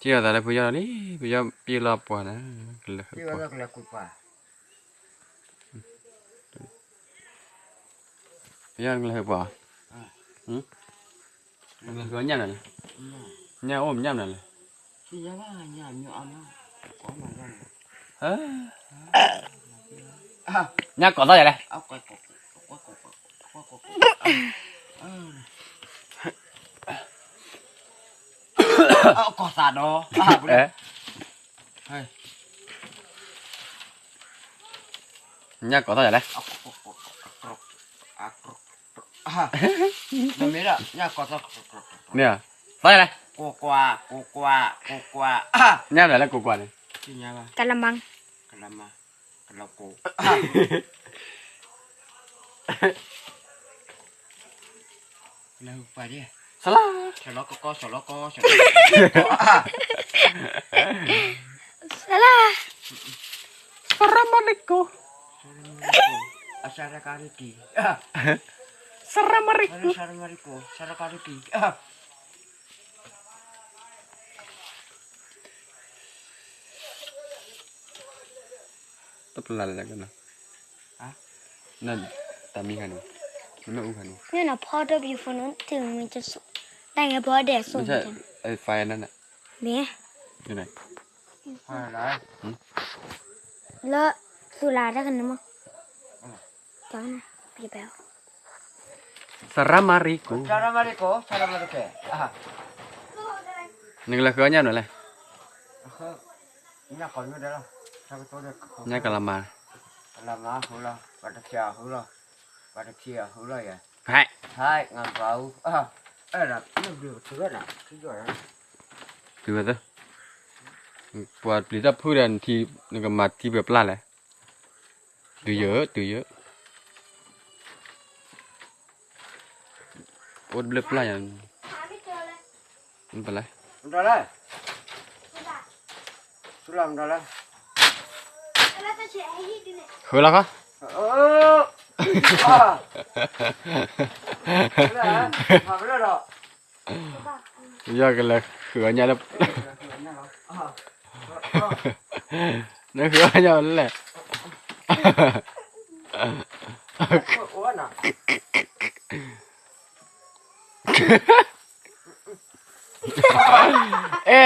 ထံၣ်အသးလၢဖုယီၢ်လီၤလံ, ဖုယီၢ်ပ့ၢ်လီၤပှၤန့ၣ်, ကလဲၤဃုပှၤ, ဖုယီၢ်ကလဲၤဃုပှၤ, ကလဲၤဃုအီၣ်ညၣ်နၤလဲၣ်, ညၣ်အိၣ်မညၣ်နၤလဲၣ်, ညၣ်ကိးသီၣ်ယၤလဲၣ် ကိးသးဒီး, ညၣ်ကိးသီၣ်ယၤလဲၣ်, မ့ၢ်, သီၣ်ယၤလဲၣ်, ကိးကွၢ်, ကိးကွၢ်, ကိးကွၢ်, ညၣ်မနုၤလဲၣ်ကိးကွၢ်န့ၣ်, ကလမၤ, ကလမၤ, ကလကိး လၢပှၤဒ်, စလါ, စလီကကီ, စလီကကီ, စလါ, စရမရံကိ, အစရကရံကံ, စရမရံကိ, စရမရံကိ, စရကရံကံ. တပလၢ်လၢကနၣ်, နတၢ်မံၤခါန့ၣ်, နမ့ၢ်အူခါန့ၣ်, နဖီတဘျီဖိန့ၣ်, တုၤမ့ၢ်ကဆူၣ်, တၢ်ငယ်ဖီဒဲးအစိၣ်န့ၣ်, မ့ၢ်, လၢ, သူလၢတၢ်ကနၣ်မး, စရမရံကိ, နကလဲၤဃုအီၣ်ညၣ်မနုၤလဲၣ်, ညၣ်ကလမၤ, ကလမၤဃုလီၤ, ပှၤတခံဃုလီၤ, ပှၤတခံဃုလီၤယဲ, ဟဲ, ဟဲ, တုၤဝဲသၢ, ပှၤပျံၤတၢ်ဖုၣ်ဒီးနထံ, နကမၤထံပှဲၤပျၢ်လဲၣ်, တုၤယဲ, တုၤယဲ, အိၣ်တဘျုးပျၢ်ယၤ, ပလဲၣ်, ဃုလီၤခီ, ယီၢ်ကလဲၤဃုအီၣ်ညၣ်လၢ, နဃုအီၣ်ညၣ်လဲၣ်, အဲ,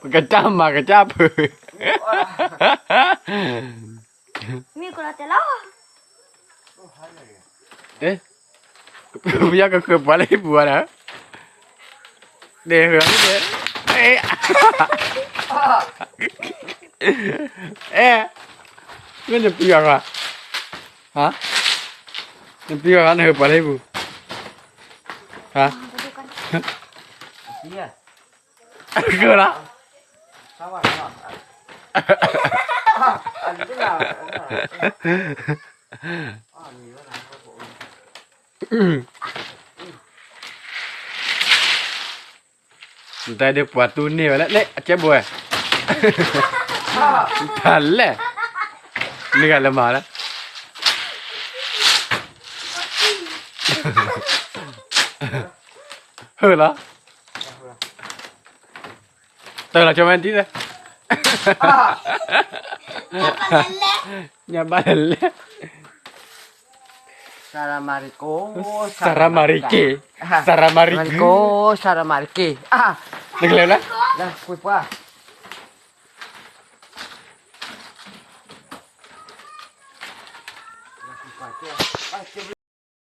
ပကစၢ်မၤကစၢ်ဖုး, မ့ၢ်ကလီၤတဲာ်လီၤ, ပယီၢ်ကဃုပှၤလၢဟံၣ်ပူၤဝဲဒၣ်, ဒဲဃု, အဲ, မ့ၢ်နပျံၤအီၤ, နပျံၤအီၤ နဃုပှၤလၢဟံၣ်ပူၤ, ဃုလီၤ, နတဲဒ်ပှၤတူၢ်န့ၢ်ဝဲလဲၣ်, လၢအကဲဘိဝဲ, တၢ်လဲၣ်, နဂၤလဲၤမၤလၢ, ဟၢလီၤ, တၢ်လီၤကၠီဝဲဒ်လဲၣ်, ညါဘၣ်လဲၣ်, စရမရံကိ, စရမရံကိ, စရမရံကိ, စရမရံကိ, နကလဲၤလဲၣ်, လၢကွၢ်ပှၤ, ကွၢ်ပှၤ,